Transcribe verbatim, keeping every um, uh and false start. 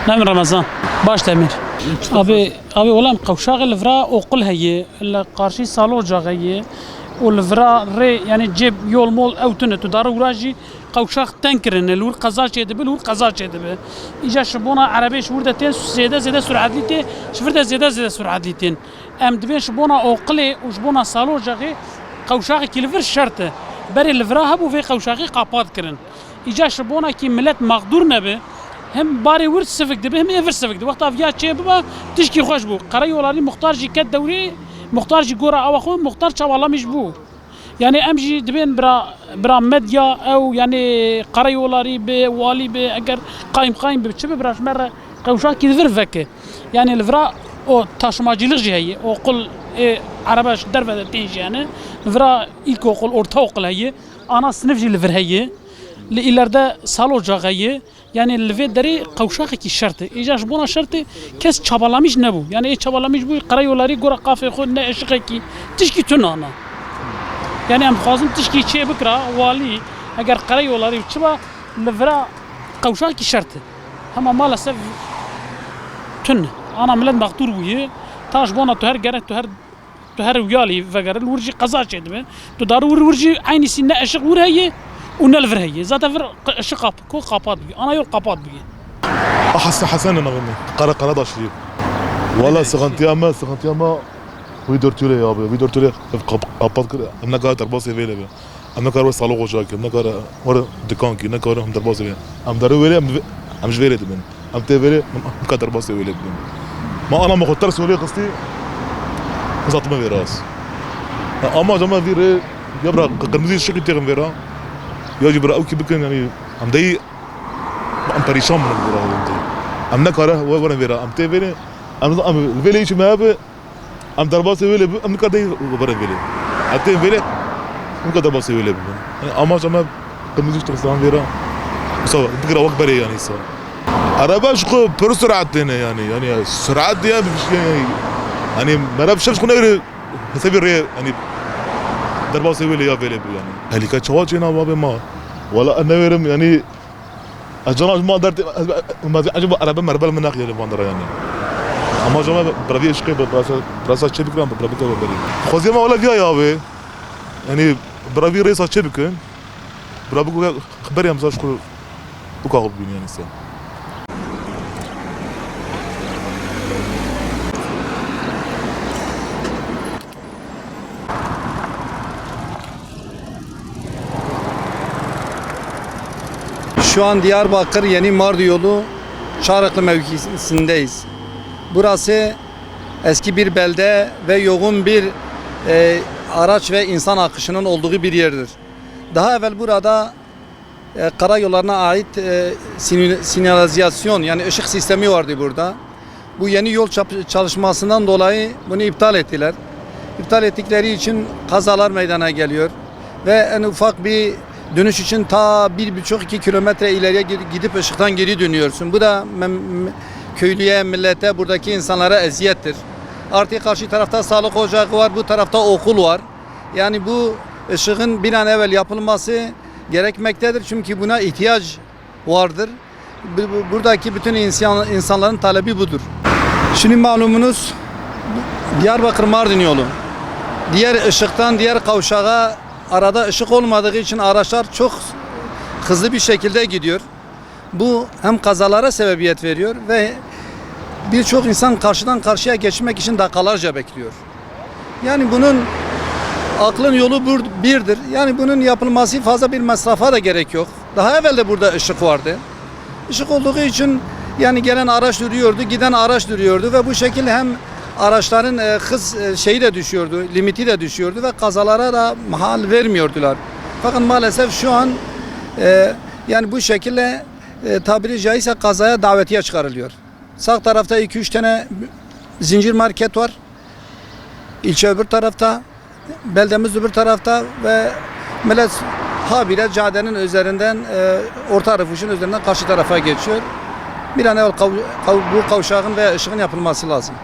Navê min Remezan. Baş demir. Abi, abi olam qewşaxê li vira oqil heye, li qarşî saloca heye û li vira rê, yani cêb yol mol ew tune. Tu dara wira jî qewşax teng kirine, li wir qeza çêdibe, li wir qeza çêdibe. Îca ji bona erebê ji wir de tên zêde zêde suratlî tê, ji vir de zêde zêde suratlî tên. Em dibên ji bona oqilê û ji bona salocaxê qewşaxekî li vir şert e. Berê li vira hebû vê qewşaxê qapat kirin. Îca ji bona kî milet mexdûr nebe, him barê wir sivik dibe, him ê vir sivik dibe. Wexta viya çê bibe, tişkî xweş bû. Qereyolarî muxtar jî ket dewrê, muxtar jî gora awa xwe, muxtar çawalamîş bû. Yani em jî dibên bira, bira medya ew, yani qereyolarî bi, walî bi, eger qayîmqayîm bi, çi bi, bira ji me re qewşakî li vir veke. Yani li vira o taşımacılık jî heye, oqul ê erebe ji derve de tên jî hene. Li vira ilkokul, ortaokul heye, ana sinif jî li vir heye. Li îlerde saloca heye. Yani li vê derê qewşaxekî şert e. Îca ji bona şertê kes çabalamîş nebû. Yani ê çabalamîş bû, qereyolarî gora qafê xwe ne eşiqekî, tişkî tune ana. Yani em dixwazin tişkî çê bikira, walî, eger qereyolarî çi ba, li vira qewşaxekî şert e. Hema maalesef tune. Ana milet mexdûr bûye. Ta ji bona tu her gerek, tu her Tu her wiyalî vegere, li wir jî qeza çêdibe. Tu dar wir, wir jî eynî sî ne eşiq wir heye û ne li vir heye. Zaten vir q-, eşiq qap-, ko qapat bûye. Ana yol qapat bûye. Ah, Hasan, Hasan ne navê min. Qara, Qaradaşlıyım. Wala sıkıntıya me, sıkıntıya me. Wî dörtûrê ya be, wî dörtûrê ev qap-, qapat kir. Em nekare derbasê vê lê be. Em nekare wê saloq ocakê, em nekare were dikankî, nekare em derbasê vê. Em derê wê lê, em, em ji vê lê dibin. Em tê vê lê, em, em ka derbasê wê lê dibin. Ma ana me xwe ters wê lê xistî, zatime vê rast. Ya, ama cama vî rê, ya bira qi-, qirmizî şiqî têxin vê ra, ya jî bira ew kî bikin, yani, em deyî, em perîşan bin vê ra, em nekare we-, werin vê ra, em tê vê lê, em, em vê lê çi me hebe, Em derbasê wê lê bibin, em nikare werin vê lê. Em tên vê lê, em nikare derbasê wê lê bibin. Yani amaca me qirmizî ji tirsan vê re. Wisa bikira wek berê yani wisa. Araba ji xwe pir surat têne yani. Yani surat diye bir şey yani. Hani merhab şef ji xwe negire hesabî rê yani derbasê wê lê ya vê lê bi yani. Helîka çawa çêna babê ma. Wala ez newêrim yani. Ez cana ji mal dertê, ez, ez, ez, ez, erebe merebe li min naxiye li van dera yani. Ama cana bi revî eşqê bi, bi, bi resa çê bikirin, bi, bi, bi, bi, bi. Xwezî me wele viya ya wê. Yani bi revî rêsa çê bikin. Bi revî ku xeberê em zaj ku, ku ka xwe bibîn yani sen. Şu an Diyarbakır Yeni Mardin yolu Çarıklı mevkisindeyiz. Burası eski bir belde ve yoğun bir, e, araç ve insan akışının olduğu bir yerdir. Daha evvel burada e, karayollarına ait, e, sinü-, sinyalizasyon, yani ışık sistemi vardı burada. Bu yeni yol çap-, çalışmasından dolayı bunu iptal ettiler. İptal ettikleri için kazalar meydana geliyor. Ve en ufak bir dönüş için ta bir buçuk, iki kilometre ileriye gid-, gidip ışıktan geri dönüyorsun. Bu da mem-, köylüye, millete, buradaki insanlara eziyettir. Artık karşı tarafta sağlık ocağı var, bu tarafta okul var. Yani bu ışığın bir an evvel yapılması gerekmektedir. Çünkü buna ihtiyaç vardır. Bu, bu, buradaki bütün insan, insanların talebi budur. Şimdi malumunuz Diyarbakır Mardin yolu. Diğer ışıktan diğer kavşağa arada ışık olmadığı için araçlar çok hızlı bir şekilde gidiyor. Bu hem kazalara sebebiyet veriyor ve birçok insan karşıdan karşıya geçmek için dakikalarca bekliyor. Yani bunun aklın yolu bur-, birdir. Yani bunun yapılması fazla bir masrafa da gerek yok. Daha evvel de burada ışık vardı. Işık olduğu için yani gelen araç duruyordu, giden araç duruyordu ve bu şekilde hem araçların, e, hız, e, şeyi de düşüyordu, limiti de düşüyordu ve kazalara da mahal vermiyordular. Fakat maalesef şu an, e, yani bu şekilde, e, tabiri caizse kazaya davetiye çıkarılıyor. Sağ tarafta iki üç tane zincir market var. İlçe öbür tarafta, beldemiz öbür tarafta ve millet habire caddenin üzerinden, e, orta rifuşun üzerinden karşı tarafa geçiyor. Bir an evvel kav-, kav-, bu kavşağın veya ışığın yapılması lazım.